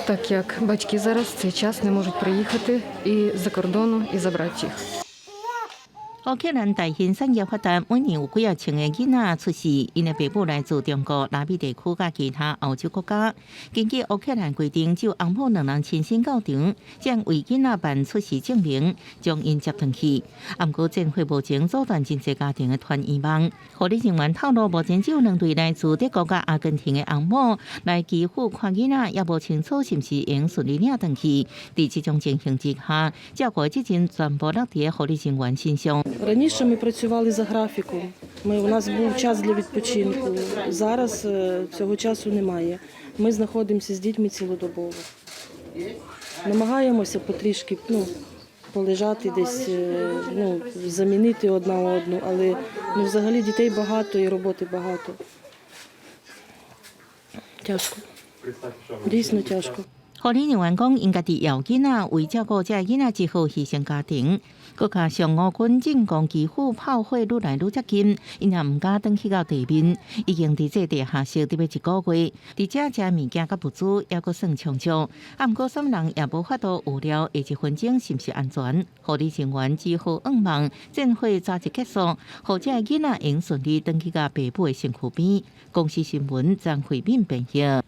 так як батьки зараз в цей час не можуть приїхати і з-за кордону і забрати їх. 烏克蘭代孕產業發達，每年有幾仔千個囡仔出世，𪜶的爸母來自中國、拉美地區佮其他歐洲國家。根據烏克蘭規定，只有翁某兩人親身到場，才為囡仔辦出世證明，將𪜶接轉去。毋過戰火無情阻斷真濟家庭的團圓夢。護理人員透露，目前只有兩對來自德國佮阿根廷的翁某來基輔看囡仔，猶無清楚是毋是會順利領轉去。佇這種情形之下，照顧責任全部落佇護理人員身上。 Раніше ми працювали за графіком. У нас був час для відпочинку. Зараз цього часу немає. Ми знаходимося з дітьми цілодобово. Намагаємося потрішки, ну, полежати десь, ну, замінити одна одну, але, ну, взагалі дітей багато і роботи багато. Тяжко. Дійсно тяжко. 護理人員講，𪜶家己枵囡仔，為照顧這囡仔，只好犧牲家庭。閣加上烏軍進攻基輔炮火愈來愈接近，𪜶也毋敢轉去到地面，已經佇這地下室佇欲一個月，佇遮食物件佮物資猶閣算充足。啊，毋過啥物人也無法度預料下一分鐘是毋是安全。護理人員只好向望戰火早日結束，予這囡仔會順利轉去共爸母的身軀邊。公視新聞張惠敏編譯。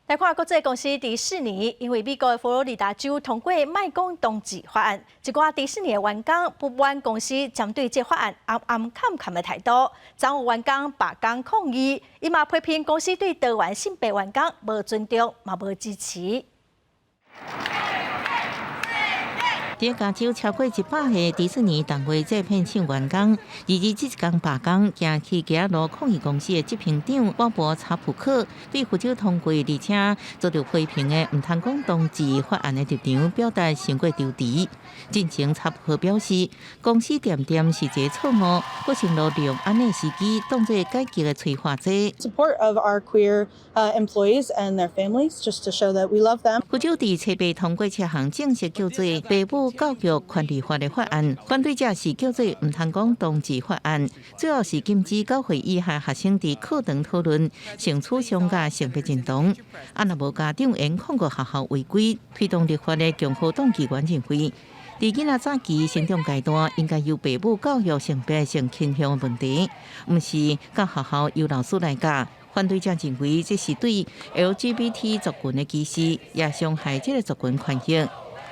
來看國際公司迪士尼，因為美國的佛羅里達州通過莫講同志法案，一寡迪士尼的員工不滿公司針對這法案掩掩崁崁的態度，昨有員工罷工抗議，伊嘛批評公司對多元性別員工無尊重，嘛無支持。佇加州超過100個迪士尼動畫製片廠員工，二二這一工罷工，行去街路抗議公司的執行長鮑勃查普克對佛州通過，而且遭著批評的毋通講同志法案的立場表達傷過張弛。進前查普克表示，公司恬恬是一个錯誤，閣承諾利用按呢時機當做改革的催化劑。 Support of our queer employees and their families, just to show that we love them. 佛州佇初八通過這項正式叫做《爸母教育權利法》的法案，反對者是叫做毋通講同志法案，主要是禁止九歲以下學生佇課堂討論性取向佮性別認同。啊，若無家長會控告學校違規，推動立法的共和黨議員認為，佇囡仔早期成長階段，應該由爸母教育性別性傾向的問題，毋是到學校由老師來教。反對者認為這是對 LGBT 族群的歧視，也傷害這个族群權益。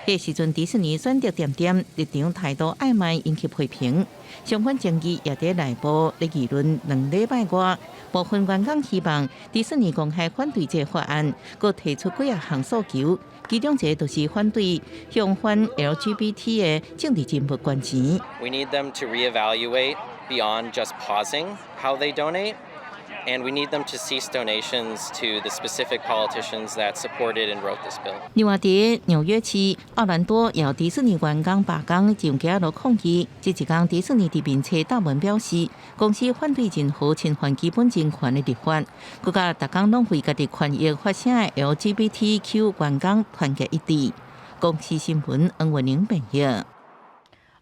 彼時陣，迪士尼選擇恬恬立場態度曖昧，引起批評。相關爭議也佇內部咧議論2禮拜外，部分員工希望迪士尼公開反對這個法案，閣提出幾仔項訴求，其中一個就是反對向反 LGBT 的政治人物捐錢。 We need them to reevaluate beyond just pausing how they donate. And we need them to cease donations to the specific politicians that supported and wrote this bill. 另外，佇紐約市奧蘭多，有迪士尼員工罷工上街路抗議。這一工，迪士尼佇面冊貼文表示，公司反對任何侵犯基本人權的立法，閣佮逐工攏為家己權益發聲的 LGBTQ 員工團結一致。公視新聞黃文玲編譯。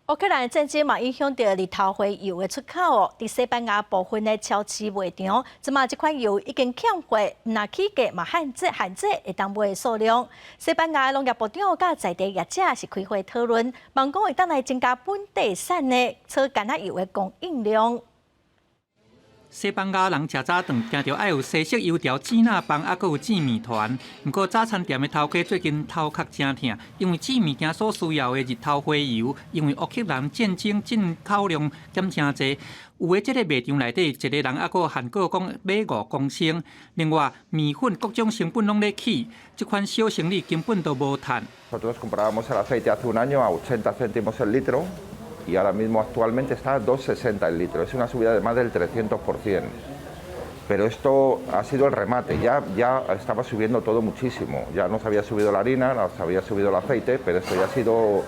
烏克蘭戰爭嘛影響著日頭花油的出口哦。佇西班牙部分的超市賣場，這馬這款油已經欠貨，毋但起價嘛限制限制會當賣的數量。西班牙農業部長佮在地業者是開會討論，望講會當來增加本地產的草橄欖油的供應量。西班牙人食早頓，定著愛有西式油條、煎仔飯，猶閣有煎麵團。毋過早餐店的頭家最近頭殼誠疼，因為煎物件所需要的日頭花油，因為烏克蘭戰爭進口量減誠濟，有的這个賣場內底一個人猶閣限購講買5公升。另外，麵粉各種成本攏咧起，這款小生意根本都無趁。 Nosotros comprábamos el aceite hace un año a 80 céntimos el litro. Y ahora mismo actualmente está a 2,60 el litro, es una subida de más del 300%. Pero esto ha sido el remate, ya, ya estaba subiendo todo muchísimo, ya nos había subido la harina, nos había subido el aceite, pero esto ya ha sido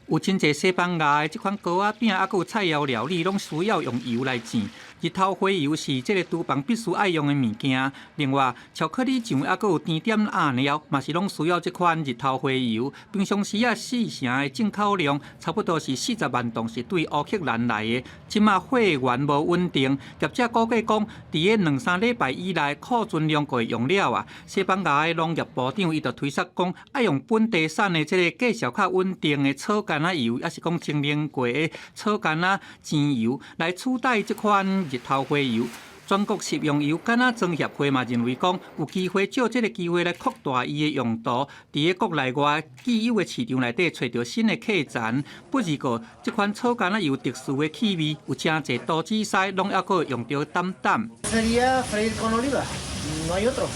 有真濟西班牙的這款糕仔餅，猶閣有菜餚料理，攏需要用油來煎。日頭花油是這个廚房必須愛用的物件。另外，巧克力醬猶閣有甜點餡料，嘛是攏需要這款日頭花油。平常時啊，四成的進口量，差不多是40萬桶，是對烏克蘭來的。這馬貨源無穩定，業者估計講，佇个兩三禮拜以內，庫存量就會用了啊。西班牙的農業部長伊就推測講，愛用本地產的這个價數較穩定的草橄欖油，抑是講精煉過的草橄欖精油來取代這款日頭花油。全國食用油橄欖莊協會嘛認為講，有機會藉這个機會來擴大伊的用途，佇个國內外既有的市場內底揣著新的客層。不過，這款草橄欖油特殊的氣味，有誠濟投資師攏猶閣用著膽膽。 Sería freír con oliva, no hay otro,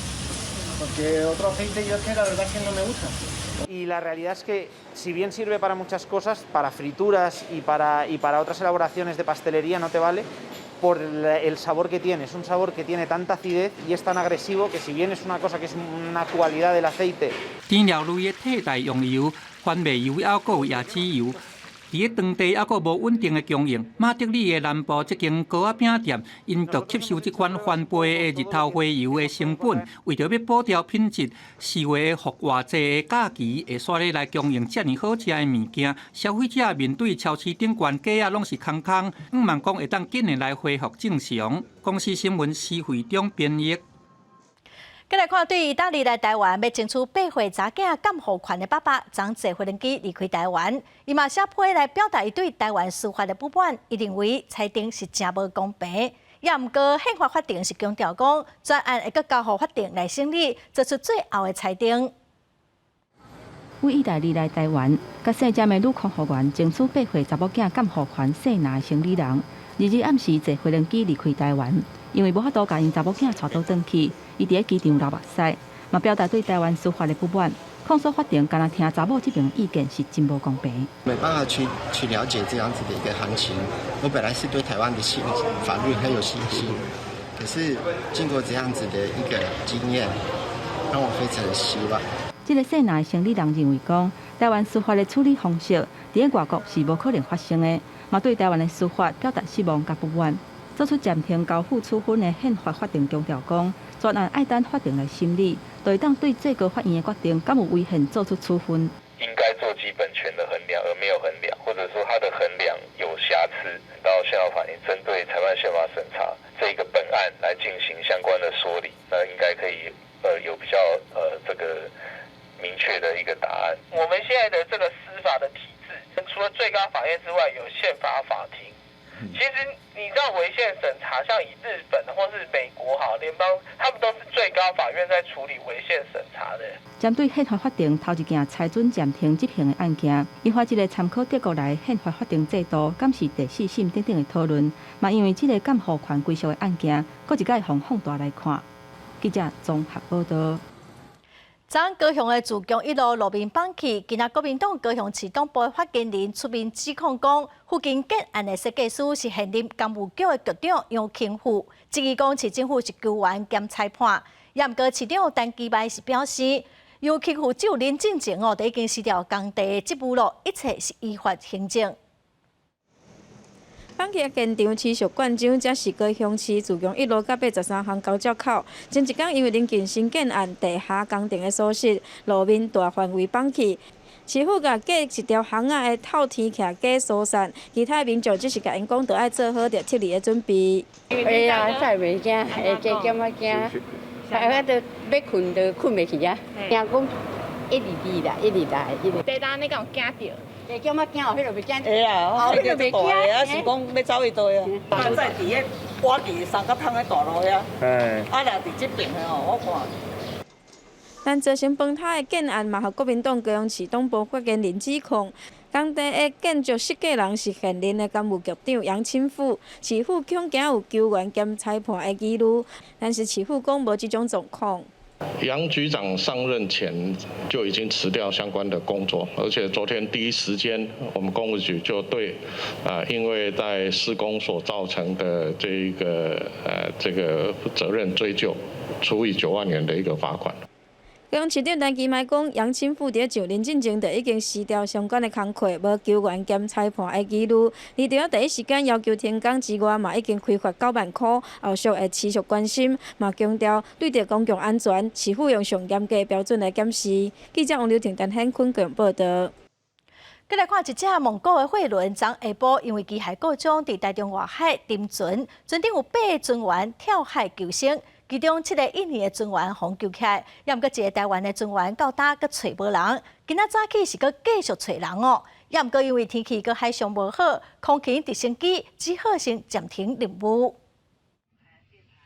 porque otro aceite yo es que la verdad es que no me gusta. Y la realidad es que, si bien sirve para muchas cosas, para frituras y para otras elaboraciones de pastelería no te vale por el sabor que tiene. Es un sabor que tiene tanta acidez y es tan agresivo que, si bien es una cosa que es una cualidad del aceite. 甜料類的替代用油，番麥油猶閣有椰子油。佇个當地猶閣無穩定的供應，馬德里的南部這間糕仔餅店，𪜶就吸收這款翻倍的日頭花油的成本，為著欲保持品質，4月的復活節的假期會煞咧來供應遮爾好食的物件。消費者面對超市頂懸架仔攏是空空，向望講會當緊的來恢復正常。公視新聞施惠中編譯。繼來看，對意大利來台灣欲爭取8歲查囝監護權的爸爸，昨坐飛機離開台灣，伊嘛寫批來表達伊對台灣司法的不滿，伊認為裁定是誠無公平。也毋過憲法法庭是強調講，專案會閣交予法庭來審理，做出最後的裁定。對意大利來台灣，共細隻的女空服員爭取8歲查某囝監護權姓林的生理人，2日暗時坐飛機離開台灣，因為無法度共𪜶查某囝帶倒轉去，伊佇咧機場流目屎，嘛表達對台灣司法的不滿，控訴法庭干焦聽查某這邊意見是真無公平。沒辦法去了解這樣子的一個行情。我本來是對台灣的信法律很有信心，可是經過這樣子的一個經驗，讓我非常的失望。這个姓林的生理人認為講，台灣司法的處理方式，佇咧外國是無可能發生的，嘛對台灣的司法表達失望佮不滿。做出暫停交付處分的憲法法庭強調講，專案愛等法庭來審理，就會當對最高法院的決定敢有違憲做出處分。應該做基本權的衡量，而沒有衡量，或者說他的衡量有瑕疵，到憲法法庭針對裁判憲法審查這個本案來進行相關的說理，那應該可以有比較這個明確的一個答案。我們現在的這個司法的體制，除了最高法院之外，有憲法法庭。其實你知道違憲審查，像以日本或是美國哈聯邦，他們都是最高法院在處理違憲審查的。針對憲法法庭頭一件裁准暫停執行的案件，引發這个參考德國來憲法法庭制度，敢是第四審等等的討論，嘛因為這个監護權歸屬的案件，閣一擺予放大來看。記者綜合報道。昨高雄的自強一路路面崩去，今仔國民黨高雄市黨部發言人出面指控講，附近建案的設計師是現任工務局的局長楊慶富，質疑講市政府是球員兼裁判。也毋過市長陳其邁是表示，楊慶富就任進前哦，就已經辭掉工地的職務咯，一切是依法行政。崩去現場持續灌漿，這是高雄市自強一路佮83巷交接口。前一工因為鄰近新建案地下工程的疏失，路面大範圍崩去。市府共隔一條巷仔的透天徛家疏散，其他民眾只是共𪜶講，著愛做好著撤離的準備。會啊，真袂驚，會加減仔驚，啊，都欲睏都睏袂去啊，驚講一直滴啦，一直來，一直。第單你敢有驚著？加減仔驚哦，彼個袂驚。會啊，哦，彼個袂驚。啊，是講欲走去佗啊。在佇咧我佇三角窗的大路遐，啊，若佇這爿的吼，我看。但造成崩塌的建案嘛，予國民黨高雄市黨部發言人指控，工地的建築設計人是現任的工務局長楊清富，市府恐驚有球員兼裁判的疑慮，但是市府講無這種狀況。楊局長上任前就已經辭掉相關的工作，而且昨天第一時間，我們工務局就對啊，因為在施工所造成的這一個這個責任追究，處以9萬元的一個罰款。高雄市長陳其邁講，楊清富佇上任進前就已經辭掉相關的工課，無球員兼裁判的疑慮。而佇第一時間要求停工之外，嘛已經開罰9萬箍，後續會持續關心，嘛強調對著公共安全，市府用上嚴格的標準來檢視。記者王劉婷、陳顯坤高雄報導。閣來看一隻蒙古的貨輪，昨下晡因為機械故障，佇台中外海沉船，船頂有八个船員跳海求生。其中七个印尼的船員予救起來，猶毋過一个台灣的船員到今閣揣無人。今仔早起是閣繼續揣人哦，猶毋過因為天氣閣海象無好，空勤直升機只好先暫停任務。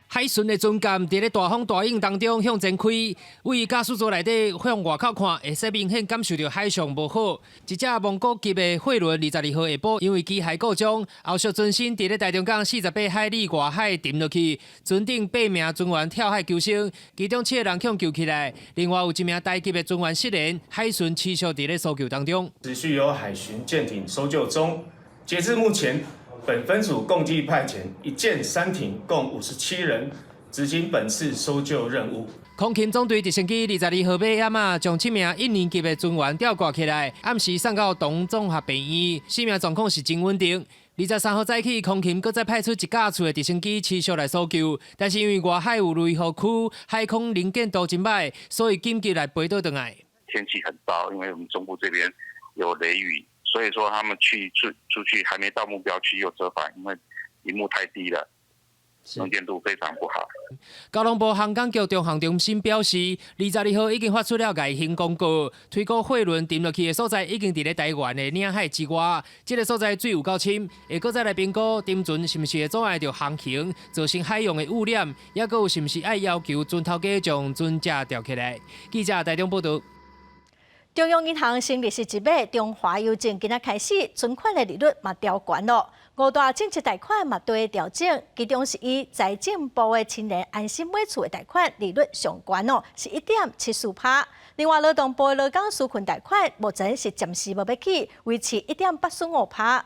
海巡的船艦佇咧大風大湧當中向前開，位駕駛座內底向外口看，會使明顯感受著海象無好。一隻蒙古籍的貨輪22號下晡因為機械故障，後續船身佇咧台中港48海里外海沉落去，船頂八名船員跳海求生，其中七个人予救起來，另外有一名台籍的船員失聯，海巡持續佇咧搜救當中。持續有海巡艦艇搜救中，截至目前，本分組共計派遣一艦三艇，共57人執行本次搜救任務。空勤總隊直升機22號尾暗仔，將七名印尼籍的船員吊掛起來，暗時送到東綜合病院，生命狀況是真穩定。23號早起，空勤閣再派出一架次的直升機持續來搜救，但是因為外海有雷雨區，海空能見度真䆀，所以緊急來飛倒轉來。天氣很糟，因為我們中部這邊有雷雨。所以說他們去出去還沒到目標區又折返，因為螢幕太低了，能見度非常不好。交通部航港局中航中心表示，22號已經發出了外行公告，推估貨輪沉落去的所在已經佇咧台灣的領海之外，這个所在水有夠深，會閣再來評估沉船是毋是會阻礙著航行，造成海洋的污染，抑閣有是毋是愛要求船頭家將船隻吊起來。記者台中報導。中央銀行升利息一碼，中華郵政今仔開始存款的利率嘛調懸囉。五大政策貸款嘛都會調整，其中是以財政部的青年安心買厝的貸款利率上懸哦，是1.74趴。另外，勞動部的勞工紓困貸款目前是暫時無欲起，維持1.845趴。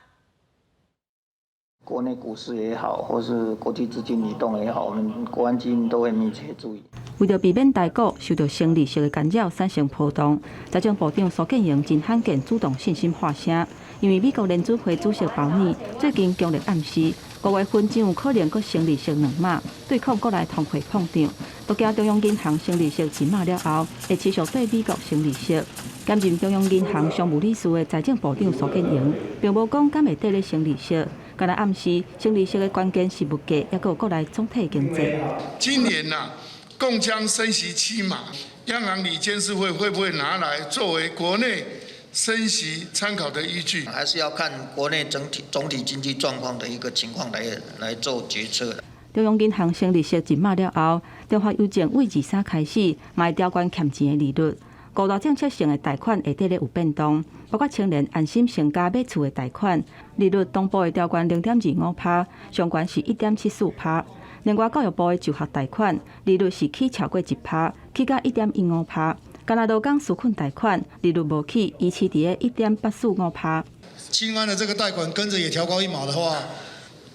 國內股市也好，或是國際資金移動也好，我們國安基金都會密切注意。為著避免台股受著升利息的干擾產生波動，財政部長蘇建榮真罕見主動信心發聲，因為美國聯準會主席鮑爾最近強烈暗示，5月份真有可能閣升利息2碼，對抗國內通貨膨脹。都驚中央銀行升利息一碼了後，會持續對美國升利息。兼任中央銀行常務理事的財政部長蘇建榮，並無講敢會綴咧升利息。敢若暗示升利息的關鍵是物價，抑閣有國內總體經濟。今年呐，共將升息7碼，央行理監事會會不會拿來作為國內升息參考的依據？還是要看國內整體總體經濟狀況的一個情況來做決策。中央銀行升利息一碼了後，中華郵政對23開始嘛會調懸欠錢的利率。五大政策性的貸款會綴咧有變動，包括青年安心成家買厝的貸款利率，東部會調懸0.25趴，上懸是1.74趴。另外，教育部的就學貸款利率是起超過1趴，起到1.15趴。敢若勞工紓困貸款利率無起，維持佇咧1.845趴。青安的這個貸款跟着也調高1碼的話，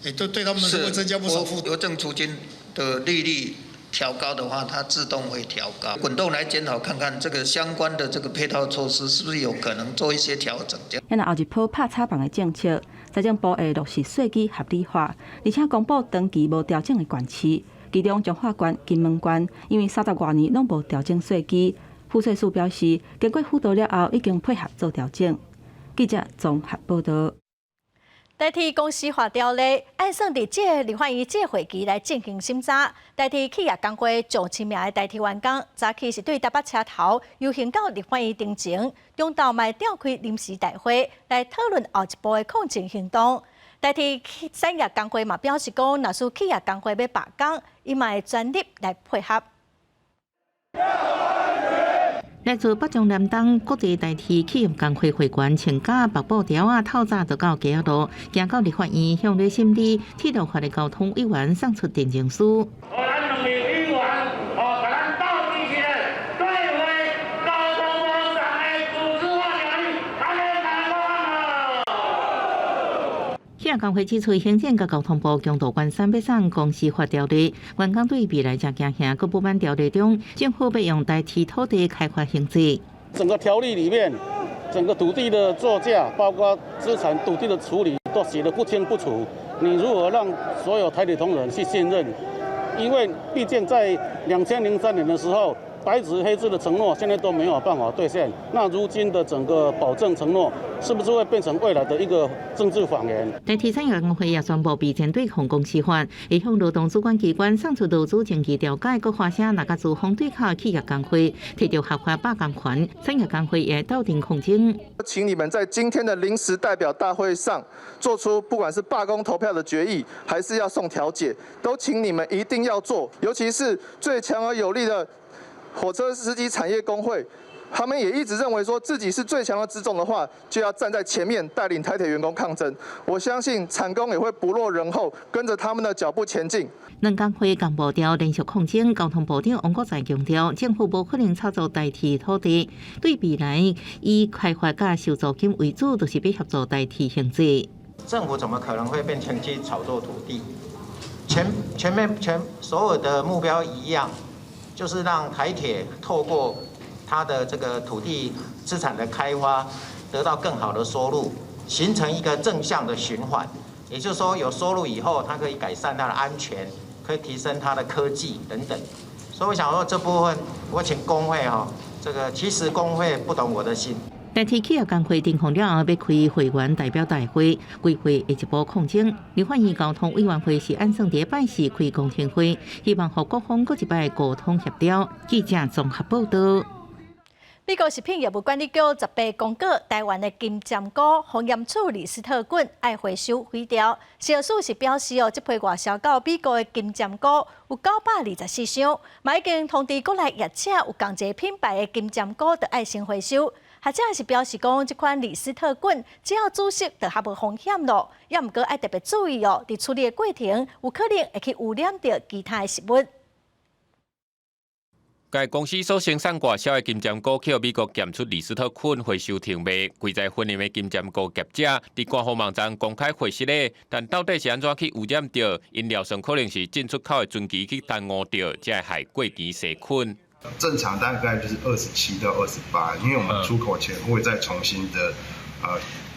也都對他們是會增加不少負擔。郵政儲金的利率調高的話，它自動會調高。滾動來檢討看看這個相關的這個配套措施是不是有可能做一些調整。因後一波拍炒房的政策，財政部會落實稅基合理化，而且公布長期無調整的縣市，其中彰化縣、金門縣，因為30外年攏無調整稅基，賦稅署表示，經過輔導了後，已經配合做調整。記者綜合報導。台鐵公司化條例按算佇這个立法院這个會期來進行審查。台鐵企業工會上千名的台鐵員工，早起是對台北車頭遊行到立法院頂前，中晝嘛調開臨時大會來討論後一步的抗爭行動。台鐵產業工會嘛表示講，若是企業工會欲罷工，伊嘛會全力來配合。來自北中南東國際台鐵企業工會會員穿甲白布條仔，透早就到街仔路，行到立法院向咧審理鐵路法的交通委員送出陳情書。予咱兩位委員，哦，共咱鬥陣起來，對話交通部送的自治法條例，按呢來講啊！企業工會指出，行政佮交通部強度關山欲送公司法條例，員工對未來誠驚嚇，閣不滿條例中政府欲用台鐵土地開發興建。整個條例裡面，整個土地的作價，包括資產土地的處理，都寫得不清不楚。你如何讓所有台鐵同仁去信任？因為畢竟在2003年的時候，白紙黑字的承諾，現在都沒有辦法兌現。那如今的整個保證承諾，是不是會變成未來的一個政治謊言？台鐵產業工會也宣布備戰對抗公司法，會向勞動主管機關送出勞資爭議調解，閣發聲，若佮資方對口企業工會提著合法罷工權，產業工會也鬥陣抗爭。請你們在今天的臨時代表大會上做出不管是罷工投票的決議，還是要送調解，都請你們一定要做，尤其是最強而有力的火車司機產業工會，他們也一直認為說自己是最強的資種的話，就要站在前面帶領台鐵員工抗爭。我相信產工也會不落人後，跟着他們的腳步前進。兩工會共步調連續抗爭，交通部長王國材強調，政府無可能炒作台鐵土地，對未來以開發佮收租金為主，就是欲協助台鐵興建。政府怎麼可能會變成去炒作土地？前面所有的目標一樣。就是讓台鐵透過它的這個土地資產的開發，得到更好的收入，形成一個正向的循環。也就是說，有收入以後，它可以改善它的安全，可以提升它的科技等等。所以我想說，這部分我請工會哈，這個其實工會不懂我的心。台鐵企業工會訂控了後，欲開會員代表大會，規會下一步抗爭。立法院交通委員會是按算佇拜四開公聽會，希望予各方閣一擺溝通協調。記者綜合報道。美國食品藥物管理局18公告，台灣的金針菇予驗出李斯特菌愛回收廢掉。食藥署是表示哦，這批外銷到美國的金針菇有924箱，嘛已經通知國內業者有仝一個品牌的金針菇，著愛先回收。學者是表示講，這款李斯特菌只要煮熟就較無風險囉，也毋過愛特別注意哦，佇處理的過程有可能會去污染著其他的食物。該公司所生產外銷的金針菇去予美國檢出李斯特菌，回收停賣。規在訓練的金針菇業者佇官方網站公開回實咧，但到底是按怎去污染著？𪜶料算可能是進出口的船期去耽誤著，才會害過期細菌。正常大概就是27到28，因為我們出口前會再重新的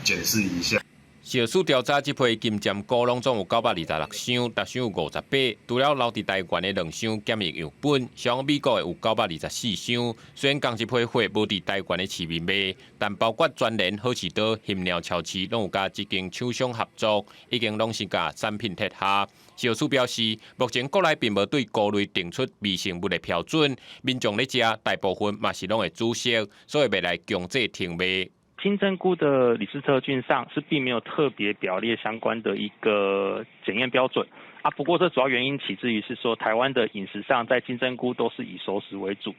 檢視一下。食藥署調查這批金針菇攏總有926箱，逐箱有58，除了留佇台灣的兩箱檢疫樣本，銷往美國的有924箱。雖然仝一批貨無佇台灣的市面賣，但包括全聯、好市多、歆貓超市，攏有佮這間廠商合作，已經攏是共產品撤下。食藥署表示，目前國內並無對菇類定出微生物的標準，民眾咧食大部分嘛是攏會煮熟，所以袂來強制停賣。金針菇的李斯特菌上是並沒有特別表列相關的一個檢驗標準啊。不過這主要原因起自於是說，台灣的飲食上在金針菇都是以熟食為主。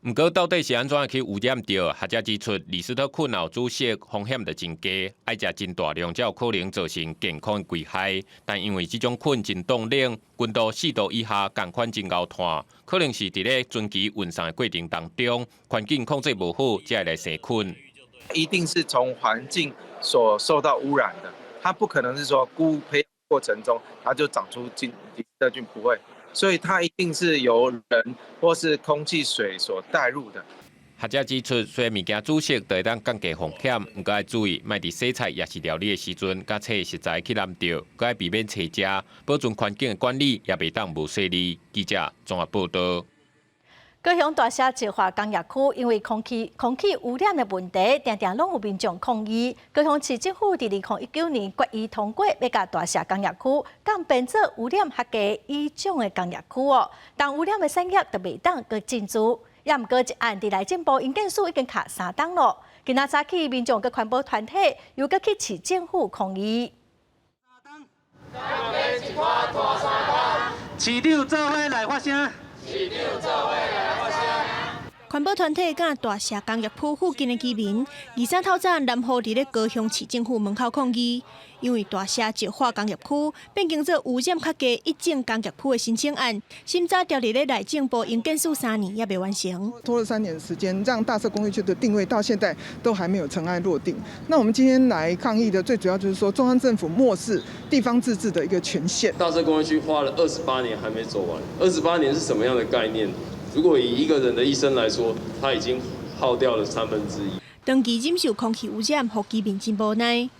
毋過到底是按怎去污染著？學者指出，李斯特菌若煮熟風險就真低，愛食真大量才有可能造成健康危害。但因為這種菌真凍冷，溫度4度以下，仝款真𠢕炭，可能是佇咧船期運送的過程當中，環境控制無好，才會來生菌。一定是從環境所受到污染的，它不可能是說菇培養過程中它就長出菌李斯特菌，不會，所以它一定是由人或是空氣、水所帶入的。學者指出，雖然物件煮熟就會當降低風險，毋過愛注意，莫佇洗菜抑是料理的時陣，共生食材去攕著，閣愛避免齊食，保存環境的管理也袂當無細膩。記者綜合報道。高雄大社石化工業區因為空氣污染的問題，定定攏有民眾抗議。高雄市政府佇2019年決議通過，欲共大社工業區降變做污染較低乙種的工業區哦，但污染的產業就袂當閣進駐。也毋過這案佇內政部營建署已經卡三冬囉。今仔早起，民眾佮環保團體又閣去市政府抗議。市長做伙來發聲。市長做伙來發聲。環保團體佮大社工業區附近的居民，23透早南雨佇咧高雄市政府門口抗議，因為大社石化工業區變更做污染較低一種工業區的申請案，審查調佇咧內政部營建署3年猶未完成。拖了3年時間，讓大社工業區的定位到現在都還沒有塵埃落定。那我們今天來抗議的最主要就是說，中央政府漠視地方自治的一個權限。大社工業區花了二十八年還沒走完，二十八年是什麼樣的概念？如果以一個人的一生來說，他已經耗掉了1/3。長期忍受空氣污染，予居民真無奈。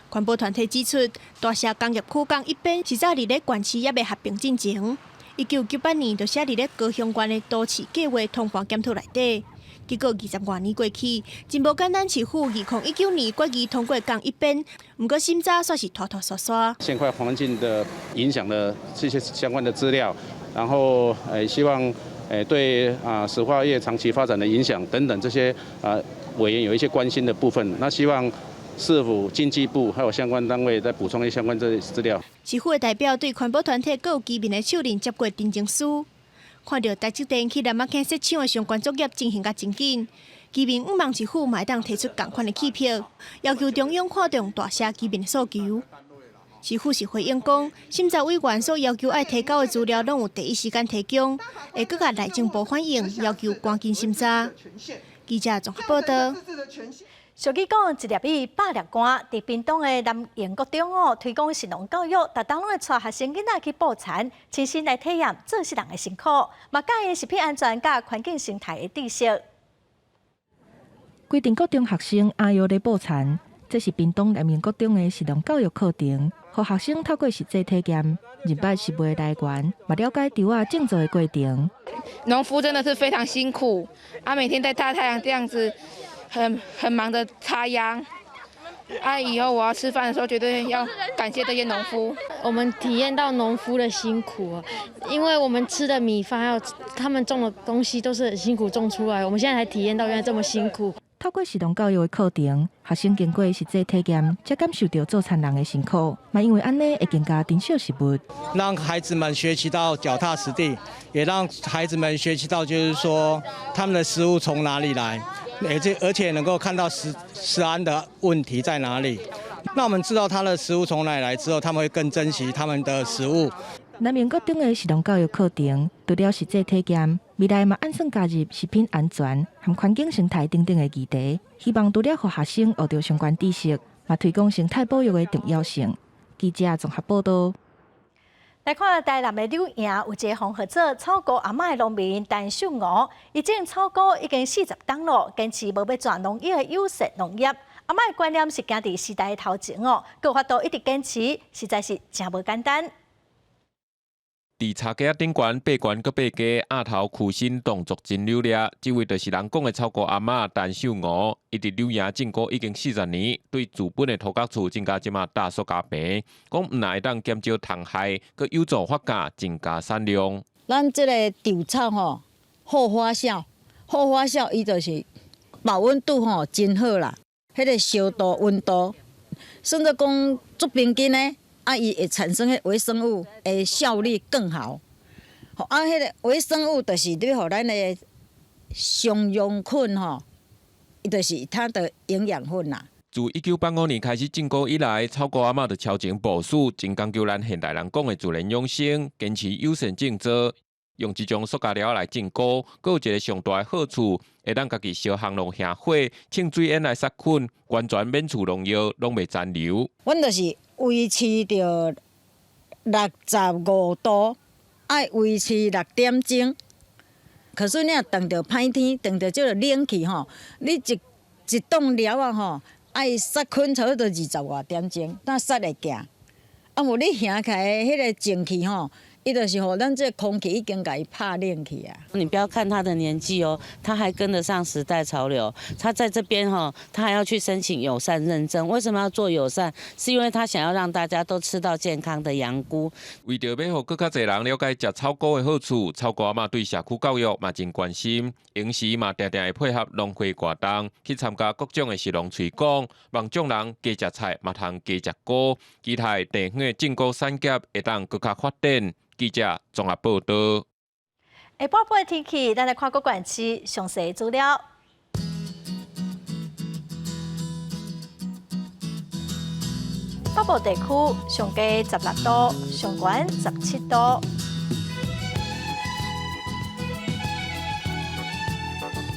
環保團體指出，大社工業區佇一編是早佇咧縣市猶未合併進前，1998年就寫佇咧高雄縣的都市計劃通盤檢討內底。結果20外年過去，真無簡單。市府2019年決議通過降一編，毋過審查煞是拖拖沙沙。現況環境的影響的這些相關的資料，然後希望。對啊，石化業長期發展的影響等等這些啊，委員有一些關心的部分，那希望市府經濟部還有相關單位再補充一些相關這資料。市府的代表對環保團體閣有居民的手認接過陳情書，看著台積電去南仔坑設廠的相關作業進行甲真緊，居民向望市府嘛會當提出仝款的氣魄，要求中央看重大社居民的訴求。市府是回應講，審查委員所要求愛提交的資料，攏有第一時間提供，會閣共內政部反映，要求趕緊審查。記者綜合報道。俗語講，一粒米百粒汗。佇屏東的南榮國中哦，推廣食農教育，逐冬攏會帶學生囡仔去捕蠶，親身來體驗做穡人的辛苦，嘛教𪜶食品安全佮環境生態的知識。規陣國中學生阿搖咧捕蠶，這是屏東南榮國中的食農教育課程，予學生透過實際體驗，認捌食物的來源，嘛了解稻仔種植的過程。農夫真的是非常辛苦，啊，每天在大太陽這樣子，很忙的插秧。啊，以後我要吃飯的時候，絕對要感謝這些農夫。我們體驗到農夫的辛苦，因為我們吃的米飯，還有他們種的東西，都是很辛苦種出來。我們現在才體驗到原來這麼辛苦。透過食農教育的課程，學生經過實際體驗，才感受著做田人的辛苦，嘛因為按呢會更加珍惜食物。讓孩子們學習到腳踏實地，也讓孩子們學習到，就是說他們的食物從哪裡來，而且能夠看到食安的問題在哪裡。那我們知道他的食物從哪裡來之後，他們會更珍惜他們的食物。南榮國中的食農教育課程，除了實際體驗，未來嘛按算加入食品安全和環境生態等等的議題，希望除了予學生學著相關知識，嘛推廣生態保育的重要性。記者綜合報道。來看台南的柳營有一个封號做草菇阿嬤的農民陳秀娥，伊種草菇已經40冬咯，堅持無欲轉農藥的有機農業。阿嬤的觀念是行佇時代的頭前哦，閣有法度一直堅持，實在是誠無簡單。佇柴架仔頂懸爬懸閣爬低，額頭屈身動作真流利。這位就是人講的草菇阿嬤陳秀娥，伊佇柳營種菇已經40年，對自本的土角厝種甲這馬大塑膠棚，講毋但會當減少蟲害，閣有助發芽增加產量。咱這个稻草吼，好發酵，好發酵，伊就是保溫度吼真好啦。彼个燒度溫度，甚至講足平均呢。啊，伊會產生彼微生物的效率更好。啊，彼个微生物就是咧，予咱的雙養菌吼，伊就是它的營養分啦。自1985年開始種菇以來，草菇阿嬤就超前部署，真講究咱現代人講的自然養生，堅持友善種植，用這種塑膠料來種菇，閣有一个上大的好處，會當家己燒烘爐營火，沖水煙來殺菌，完全免除農藥，攏袂殘留。阮就是維持著65度，愛維持6點鐘。可是你若當著歹天，當著這个冷氣吼，你一一檔料仔吼，愛殺菌差不多20外點鐘，才殺會行。啊，無你行起來彼个蒸氣吼，伊就是予咱這個空氣已經共伊拍冷去啊。你不要看他的年紀哦，他還跟得上時代潮流。他在這邊哈，他還要去申請友善認證。為什麼要做友善？是因為他想要讓大家都吃到健康的洋菇。為著欲予閣較濟人了解食草菇的好處，草菇阿嬤對社區教育嘛真關心，閒時嘛定定會配合農會活動，去參加各種的食農推廣，望眾人加食菜，嘛通加食菇，期待地方的種菇產業會當閣較發展。記者綜合報導。下晡晡的天氣，咱來看各縣市詳細資料。北部地區上低16度，上懸17度。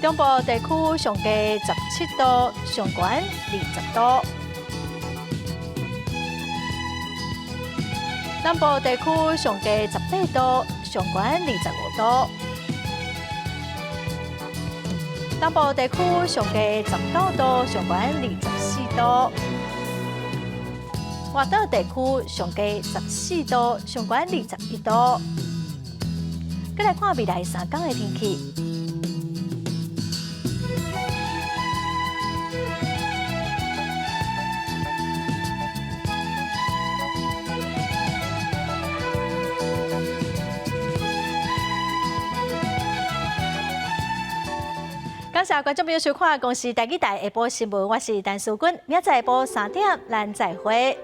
中部地區上低17度，上懸20度。南部地區上低18度，上懸25度。東部地區上低19度，上懸24度。外島地區上低14度，上懸21度。閣來看未來3天的天氣。感謝觀眾朋友收看《公視台語台》下晡新聞，我是陳淑君，明仔載下晡3點，咱再會。